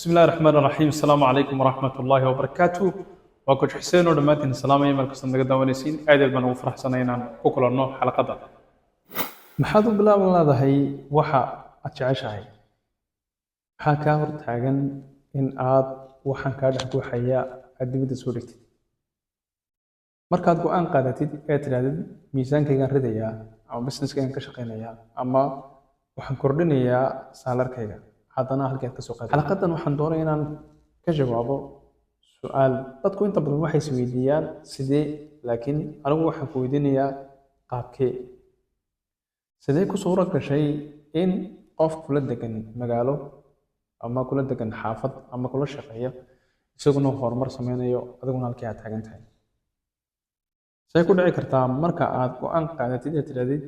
Bismi illahi raxmaan raxiim. Asalaamu calaykum waraxmat ullaahi wabarakaatu. Waa Coach Xuseen oo dhammaantiin salaamaya meel kasta naga daawanaysiin. Aad aad baan ugu faraxsanay inaan ku kulanno xalaqadda. Maxaad u bilaaban leedahay waxa aad jeceshahay? Maxaa kaa hor taagan in aad waxaan kaa dhex guuxaya aad dibadda soo dhigtid? Markaad go'aan qaadatid ee tidhaahdid miisaankaygaan ridayaa ama businesskaygaan ka shaqaynayaa ama waxaan kordhinayaa salarykayga, haddana halkii aad ka soo qaadatid. Xalaqadan waxaan doonaya inaan ka jawaabo su'aal dadku inta badan waxay isweydiiyaan: sidee? Laakiin anigu waxaan ku weydiinayaa qaabkee. Sidee ku suuro gashay in qof kula degan magaalo ama kula degan xaafad ama kula shaqeeya isaguna horumar sameynayo, adiguna halkii aad taagan tahay? See ku dhici kartaa marka aad go'aan qaadatid ee tidhahdid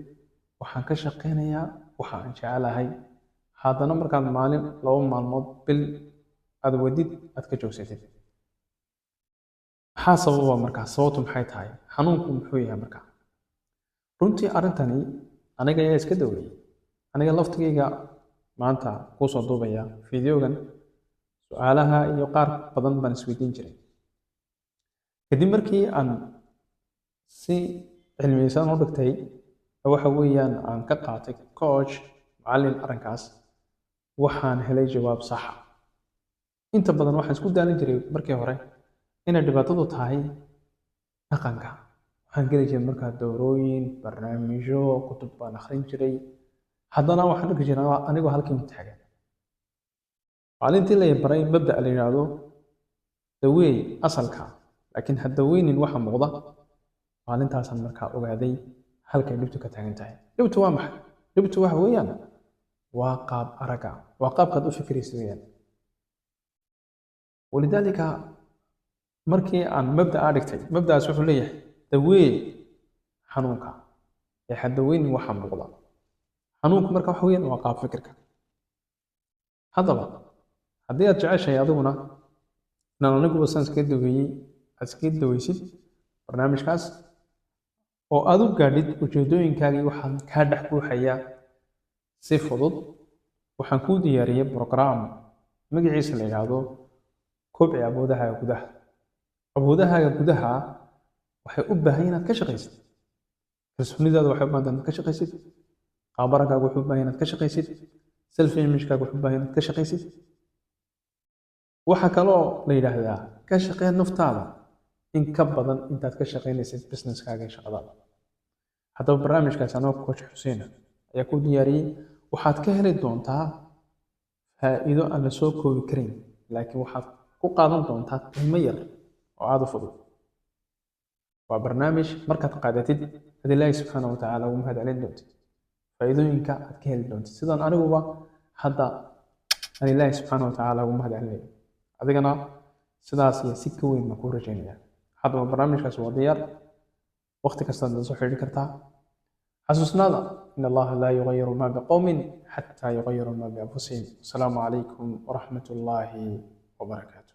waxaan ka shaqeynayaa waxa aan jecelahay, haddana markaad maalin, 2 maalmood, bil aad wadid aad ka joogsatid? Maxaa sababa markaa? Sababtu maxay tahay? Xanuunku muxuu yahay markaa? Runtii arrintani aniga ayaa iska daweeyey. Aniga laftigayga maanta kuusoo duubaya fideogan, su-aalaha iyo qaar badan baan isweydiin jiray. Kadib markii aan si cilmiyeysan u dhigtay, waxa weeyaan aan ka qaatay coach, macallin arrinkaas, waxaan helay jawaab saxa. Inta badan waxaan isku daalin jiray markii hore inay dhibaatadu tahay dhaqanka. Waxaan geli jiray markaa dowrooyin, barnaamijyo, kutub baan akhrin jiray, haddana waxaan arki jiray anigoo halkii un taagan. Maalintii la baray mabda'a la yidhaahdo daweey asalka, laakiin ha daweynin waxa muuqda, maalintaasaan markaa ogaaday halkay dhibtu ka taagan tahay. Dhibtu waa maxay? Dhibtu waxa weeyaan waa qaab aragga, waa qaabkaad u fikiraysa weeyaan. Walidaalika markii aan mabda'a dhigtay, mabda'aas wuxuu leeyahay dawee xanuunka ee ha daweynin waxa muuqda. Xanuunku marka waxa weeyaan waa qaab fikirka. Haddaba haddii aad jeceshahay adiguna inaan aniguba saan iskaga daweeyey aad iskaga daweysid barnaamijkaas oo aad u gaadhid ujeedooyinkaagii waxaan kaa dhex buuxaya si fudud, waxaan kuu diyaariyey program magaciisa la yidhaahdo Kobci Awoodahaaga Gudaha. Awoodahaaga gudaha waxay u baahan inaad ka shaqaysid. Kalsoonidaada waxay u baahan inaad ka shaqaysid. Qaabarankaaga wuxuu u baahan inaad ka shaqaysid. Self imagekaaga wuxuu u baahan inaad ka shaqaysid. Waxaa kaloo la yidhaahdaa ka shaqee naftaada in ka badan intaad ka shaqaynaysid businesskaaga iyo shaqadaada. Haddaba barnaamijkaas anoo Coach Xuseen ayaa kuu diyaariyey. Waxaad ka heli doontaa faa'iido aan la soo koobi karin, laakiin waxaad ku qaadan doontaa qiimo yar oo aada u fudud. Waa barnaamij markaad qaadatid ad Ilaahi subxaana wa tacaala ugu mahad celin doontid faa'iidooyinka aad ka heli doontid, sidaan aniguba hadda aan Ilaahi subxaana wa tacaala ugu mahad celinayo. Adigana sidaas iyo si ka weyn baan kuu rajaynaya. Haddaba barnaamijkaas waa diyaar, waqti kastaad la soo xidhiidhi kartaa. Xasuusnaada: in Allaha laa yugayiru ma biqowmin xataa yugayiru ma bianfusihim. Wasalaamu calaykum waraxmat ullaahi wabarakaatu.